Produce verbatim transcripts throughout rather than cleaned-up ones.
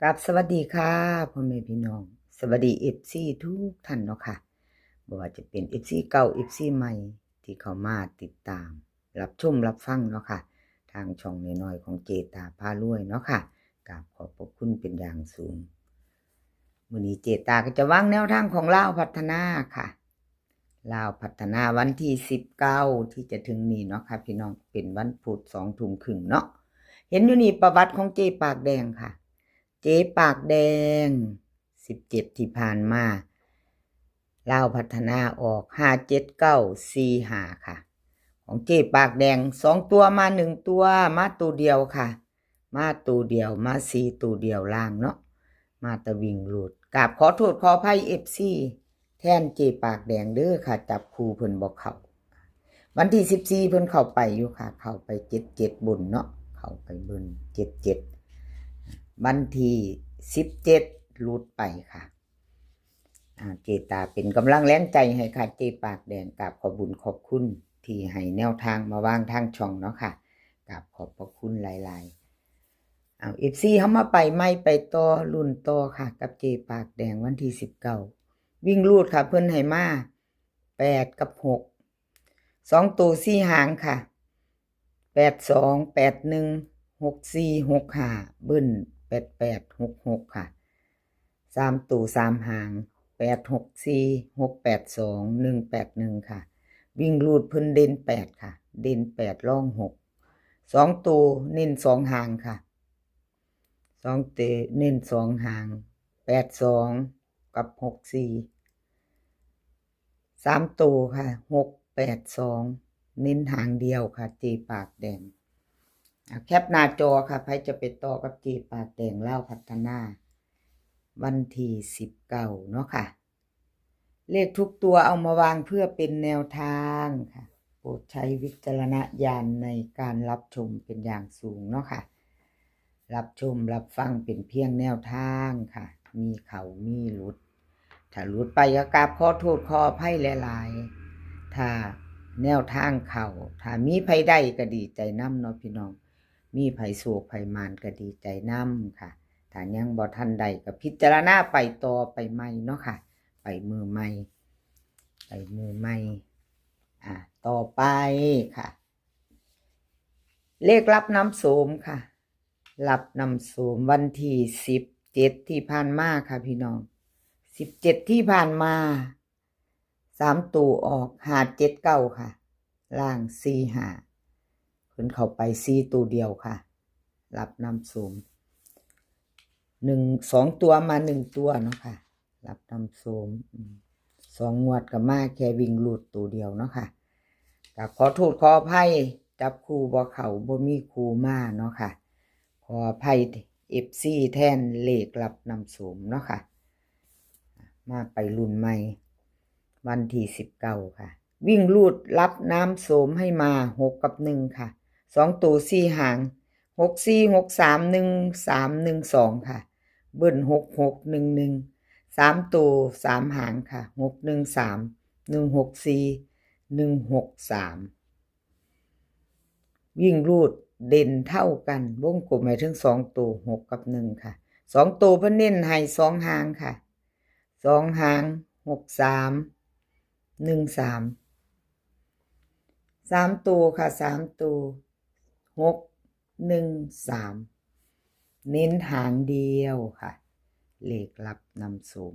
ครับ สวัสดีค่ะ พ่อแม่พี่น้อง สวัสดี เอฟซี ทุกท่านเนาะค่ะ บ่ว่าจะเป็น เอฟซี เก่า เอฟซี ใหม่ ที่เข้ามาติดตาม รับชมรับฟังเนาะค่ะ ทางช่องน้อยๆของเจตาพารวยเนาะค่ะ กราบขอบพระคุณเป็นอย่างสูง มื้อนี้เจตาก็จะวางแนวทางของลาวพัฒนาค่ะ ลาวพัฒนาวันที่สิบเก้าที่จะถึงนี้เนาะค่ะพี่น้อง เป็นวันพุธสองทุ่มครึ่งเนาะ เห็นอยู่นี่ประวัติของเจปากแดงค่ะ เจปากแดง สิบเจ็ดที่ผ่านมา ลาวพัฒนาออก ห้าเจ็ดเก้า สี่ห้า ค่ะ ของเจปากแดง สองตัวมาหนึ่งตัว มาตัวเดียวค่ะ มาตัวเดียว มาสี่ตัวเดียวล่างเนาะ มาแต่วิ่งรูด กราบขอโทษขออภัย เอฟซี แทนเจปากแดงเด้อค่ะ จับคู่เพิ่นบ่เข้า วันที่สิบสี่เพิ่นเข้าไปอยู่ค่ะ เข้าไปเจ็ดเจ็ดบนเนาะ เข้าไปบนเจ็ดเจ็ด วันที่สิบเจ็ดหลุดไปค่ะ อ่า เจตาเป็นกำลังแรงใจให้ค่ะ เจปากแดง กราบขอบบุญขอบคุณที่ให้แนวทางมาวางทางช่องเนาะค่ะ กราบขอบพระคุณหลายๆ เอา เอฟซี เฮามาไปใหม่ไปต่อ ลุ้นต่อค่ะ กับเจปากแดงวันที่สิบเก้า วิ่งรูดค่ะ เพิ่นให้มา แปดกับหก สองตัวสี่หางค่ะ แปดสอง แปดหนึ่ง หกสี่ หกห้า เบิ้ล แปดแปด หกหก ค่ะ สามตัวสามหาง แปดหกสี่ หกแปดสอง หนึ่งแปดหนึ่ง ค่ะ วิ่งรูดเพิ่นเด่นแปดค่ะ เด่นแปดรองหก สองตัวเน้นสองหางค่ะ สองตัวเน้นสองหาง แปดสอง กับ หกสี่ สามตัวค่ะ หกแปดสอง เน้นหางเดียวค่ะ เจปากแดง อ่ะ แคปหน้าจอค่ะ ใครจะไปต่อกับเจปากแดงลาวพัฒนา วันที่สิบเก้าเนาะค่ะ เลขทุกตัวเอามาวางเพื่อเป็นแนวทางค่ะ โปรดใช้วิจารณญาณในการรับชมเป็นอย่างสูงเนาะค่ะ รับชมรับฟังเป็นเพียงแนวทางค่ะ มีเข้ามีหลุด ถ้าหลุดไปก็กราบขอโทษขออภัยหลายๆ ถ้าแนวทางเข้า ถ้ามีไผได้ก็ดีใจนำเนาะพี่น้อง มีไผโชคไผหมานก็ดีใจนำค่ะ ถ้ายังบ่ทันได้ก็พิจารณาไปต่อไปใหม่เนาะค่ะ ไปมื้อใหม่ ไปมื้อใหม่ อ่า ต่อไปค่ะ เลขลับนำโชคค่ะ ลับนำโชควันที่สิบเจ็ดที่ผ่านมาค่ะพี่น้อง สิบเจ็ดที่ผ่านมา สามตัวออก ห้าเจ็ดเก้า ค่ะ ล่าง สี่ห้า เพิ่นเข้าไปสี่ตัวเดียวค่ะ ลับนำโชค หนึ่ง สองตัวมาหนึ่งตัวเนาะค่ะ ลับนำโชค อืม สองงวดก็มาแค่วิ่งรูดตัวเดียวเนาะค่ะ ก็ขอโทษขออภัย จับคู่บ่เข้า บ่มีคู่มาเนาะค่ะ ขออภัย เอฟซี แทนเลขลับนำโชคเนาะค่ะ มาไปลุ้นใหม่ วันที่สิบเก้าค่ะ วิ่งรูดลับนำโชคให้มา หกกับหนึ่งค่ะ สองตัวสี่หาง หกสี่ หกสาม หนึ่งสาม หนึ่งสอง ค่ะ เบิ้ล หกหก หนึ่งหนึ่ง สามตัวสามหางค่ะ หกหนึ่งสาม หนึ่งหกสี่ หนึ่งหกสาม วิ่งรูดเด่นเท่ากัน วงกลมให้ถึงสองตัว หกกับหนึ่งค่ะ สองตัวเพิ่นเน้นให้สองหางค่ะ สองหาง หกสาม หนึ่งสาม สามตัวค่ะ สามตัว หกหนึ่งสาม เน้นหางเดียวค่ะ เลขลับนำโชค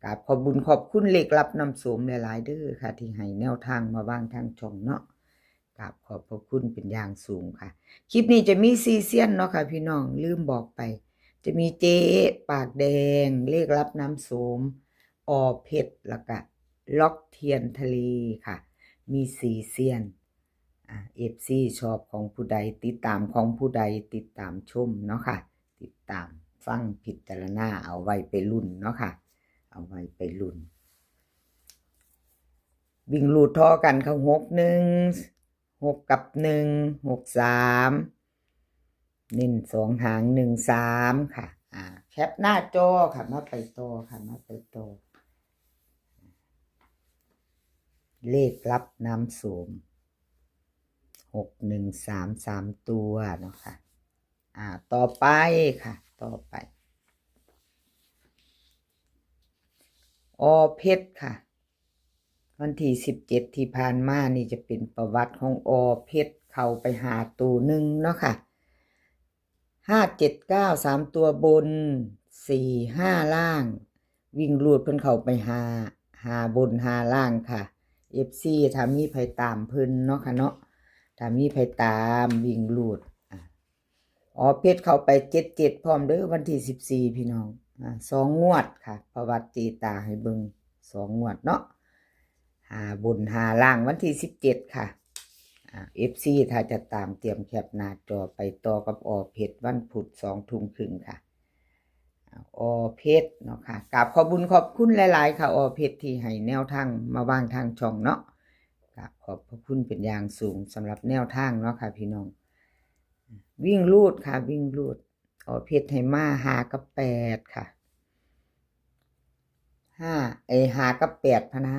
กราบขอบบุญขอบคุณเลขลับนำโชคหลายๆเด้อค่ะ ที่ให้แนวทางมาวางทางช่องเนาะ กราบขอบพระคุณเป็นอย่างสูงค่ะ คลิปนี้จะมีสี่เซียนเนาะค่ะพี่น้อง ลืมบอกไป จะมีเจ๊ปากแดง เลขลับนำโชค อ.เพชร แล้วก็ล็อกเทียนทะเลค่ะ มีสี่เซียน อ่า เอฟซี ชอบของผู้ใด ติดตามของผู้ใด ติดตามชมเนาะค่ะ ติดตามฟังพิจารณา เอาไว้ไปลุ้นเนาะค่ะ เอาไว้ไปลุ้น วิ่งรูดท่อกันค่ะ หกหนึ่ง หกกับหนึ่ง หกสาม เน้นสองหาง หนึ่งสาม ค่ะ อ่า แคปหน้าจอค่ะ มาไปต่อค่ะ มาไปต่อ เลขลับนำโชค หกหนึ่งสาม สามตัวเนาะค่ะ อ่า ต่อไปค่ะ ต่อไป อ.เพชรค่ะ วันที่สิบเจ็ดที่ผ่านมานี่จะเป็นประวัติของ อ.เพชร เข้าไปห้าตัวหนึ่งเนาะค่ะ ห้าเจ็ดเก้า สามตัวบน สี่ห้าล่าง วิ่งรูดเพิ่นเข้าไปห้า ห้าบนห้าล่างค่ะ เอฟซี ถ้ามีไผตามเพิ่นเนาะค่ะเนาะ ถ้ามีไผตามวิ่งรูด อ่ะ อ.เพชร เข้าไปเจ็ดเจ็ดพร้อมเด้อ วันที่สิบสี่พี่น้อง อ่ะ สองงวดค่ะ ประวัติเจตาให้เบิ่ง สองงวดเนาะ ห้าบนห้าล่าง วันที่สิบเจ็ดค่ะ อ่ะ เอฟซี ถ้าจะตามเตรียมแคปหน้าจอไปต่อกับ อ.เพชร วันพุธสองทุ่มครึ่งค่ะ อ่ะ อ.เพชร เนาะค่ะ กราบขอบบุญขอบคุณหลายๆค่ะ อ.เพชร ที่ให้แนวทางมาวางทางช่องเนาะ กราบขอบพระคุณเป็นอย่างสูงสำหรับแนวทางเนาะค่ะพี่น้อง วิ่งรูดค่ะ วิ่งรูด อ.เพชร ให้มาห้ากับแปดค่ะ ห้า เอ้ย ห้ากับแปดพะนะ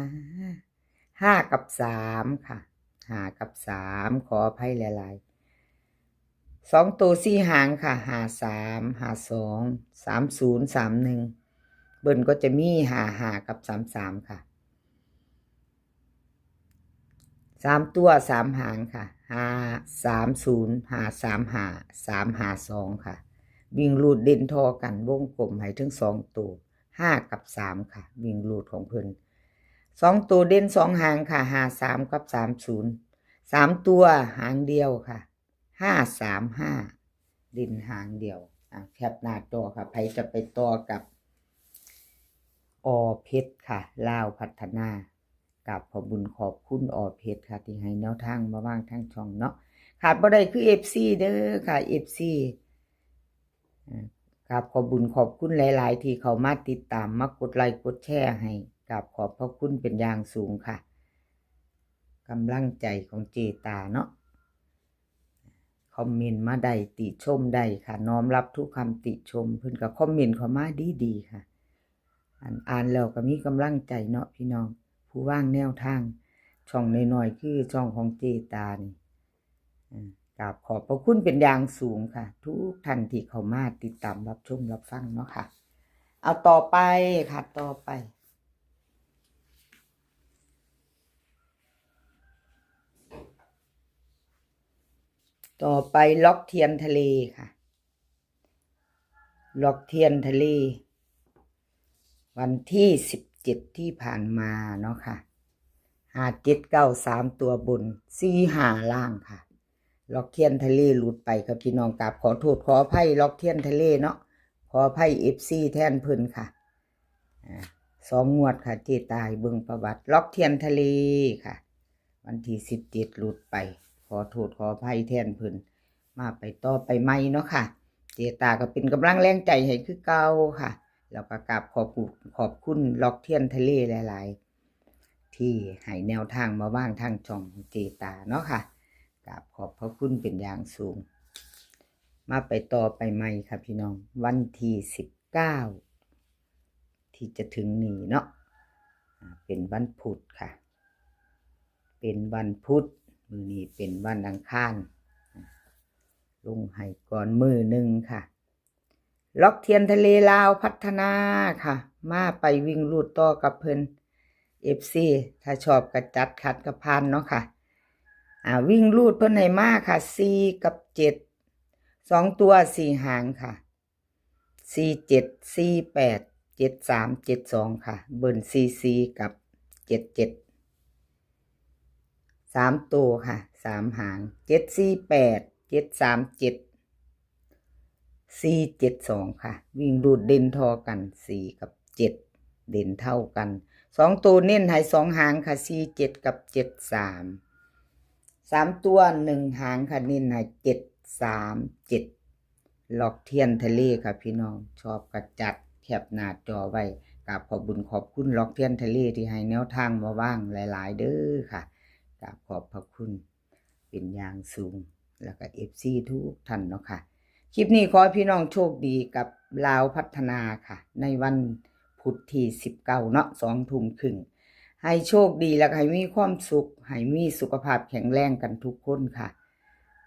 ห้ากับสามค่ะ ห้ากับสาม ขออภัยหลายๆ สองตัวสี่หางค่ะ ห้าสาม ห้าสอง สามศูนย์ สามหนึ่ง เบิ้ลก็จะมี ห้าห้า กับ สามสาม ค่ะ สามตัวสามหางค่ะ ห้าสามศูนย์ ห้าสามห้า สามห้าสอง ค่ะ วิ่งรูดเด่นทอกัน วงกลมให้ถึงสองตัว ห้ากับสามค่ะ วิ่งรูดของเพิ่น สองตัวเด่นสองหางค่ะ ห้าสาม กับ สามศูนย์ สามตัวหางเดียวค่ะ ห้าสามห้า เด่นหางเดียว อ่ะ แคปหน้าจอค่ะ ไผจะไปต่อกับ อ.เพชร ค่ะ ลาวพัฒนา กราบขอบบุญขอบคุณ อ.เพชร ค่ะ ที่ให้แนวทางมาวางทางช่องเนาะ ขาดบ่ได้คือ เอฟซี เด้อค่ะ เอฟซี อ่ากราบขอบบุญขอบคุณหลายๆ ที่เข้ามาติดตาม มากดไลค์กดแชร์ให้ กราบขอบพระคุณเป็นอย่างสูงค่ะ กำลังใจของเจตาเนาะ คอมเมนต์มาได้ ติชมได้ค่ะ น้อมรับทุกคำติชม เพิ่นก็คอมเมนต์เข้ามาดีๆค่ะ อ่าน อ่านแล้วก็มีกำลังใจเนาะพี่น้อง ผู้วางแนวทาง ช่องน้อยๆ คือช่องของเจตานี่ อ่ากราบขอบพระคุณเป็นอย่างสูงค่ะ ทุกท่านที่เข้ามาติดตามรับชมรับฟังเนาะค่ะ เอาต่อไปค่ะ ต่อไป ต่อไป ล็อกเทียนทะเลค่ะ ล็อกเทียนทะเล วันที่สิบเจ็ดที่ผ่านมาเนาะค่ะ ห้าเจ็ดเก้า สามตัวบน สี่ห้าล่างค่ะ ล็อกเทียนทะเลหลุดไปค่ะพี่น้อง กราบขอโทษขออภัย ล็อกเทียนทะเลเนาะ ขออภัย เอฟซี แทนเพิ่นค่ะ อ่า สองงวดค่ะ เจตาให้เบิ่งประวัติ ล็อกเทียนทะเลค่ะ วันที่สิบเจ็ดหลุดไป ขอโทษขออภัยแทนเพิ่น มาไปต่อไปใหม่เนาะค่ะ เจตาก็เป็นกำลังแรงใจให้คือเก่าค่ะ แล้วก็กราบขอบคุณ ขอบคุณล็อกเทียนทะเลหลายๆ ที่ให้แนวทางมาวางทางช่องของเจตาเนาะค่ะ กราบขอบพระคุณเป็นอย่างสูง มาไปต่อไปใหม่ค่ะพี่น้อง วันที่สิบเก้า ที่จะถึงนี้เนาะ อ่า เป็นวันพุธค่ะ เป็นวันพุธ มื้อนี้เป็นวันอังคาร อ่า ลงให้ก่อนมื้อหนึ่งค่ะ ล็อกเทียนทะเลลาวพัฒนาค่ะ มาไปวิ่งรูดต่อกับเพิ่น เอฟซี ถ้าชอบก็จัด ขัดก็ผ่านเนาะค่ะ อ่า วิ่งรูดเพิ่นให้มาค่ะ สี่กับเจ็ด สองตัวสี่หางค่ะ สี่เจ็ด สี่แปด เจ็ดสาม เจ็ดสองค่ะ เบิ้ล สี่สี่ กับ เจ็ดเจ็ด สามตัวค่ะ สามหาง เจ็ดสี่แปด เจ็ดสามเจ็ด สี่เจ็ดสองค่ะ วิ่งรูดเด่นทอกัน สี่กับเจ็ด เด่นเท่ากัน สองตัวเน้นให้สองหางค่ะ สี่เจ็ด กับ เจ็ดสาม สามตัวหนึ่งหางค่ะ เน้นให้ เจ็ดสามเจ็ด ล็อกเทียนทะเลค่ะพี่น้อง ชอบก็จัด แคปหน้าจอไว้ กราบขอบบุญขอบคุณล็อกเทียนทะเลที่ให้แนวทางมาวางหลายๆ เด้อค่ะ กราบขอบพระคุณเป็นอย่างสูง แล้วก็ เอฟซี ทุกท่านเนาะค่ะ คลิปนี้ขอให้พี่น้องโชคดีกับลาวพัฒนาค่ะ ในวันพุธที่สิบเก้าเนาะ สองทุ่มครึ่ง ให้โชคดีแล้วก็ให้มีความสุข ให้มีสุขภาพแข็งแรงกันทุกคนค่ะ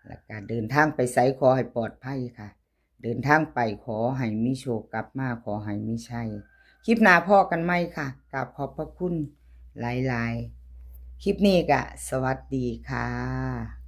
แล้วก็เดินทางไปไสขอให้ปลอดภัยค่ะ เดินทางไปขอให้มีโชค กลับมาขอให้มีชัย คลิปหน้าพ้อกันใหม่ค่ะ กราบขอบพระคุณหลายๆ คลิปนี้ก็สวัสดีค่ะ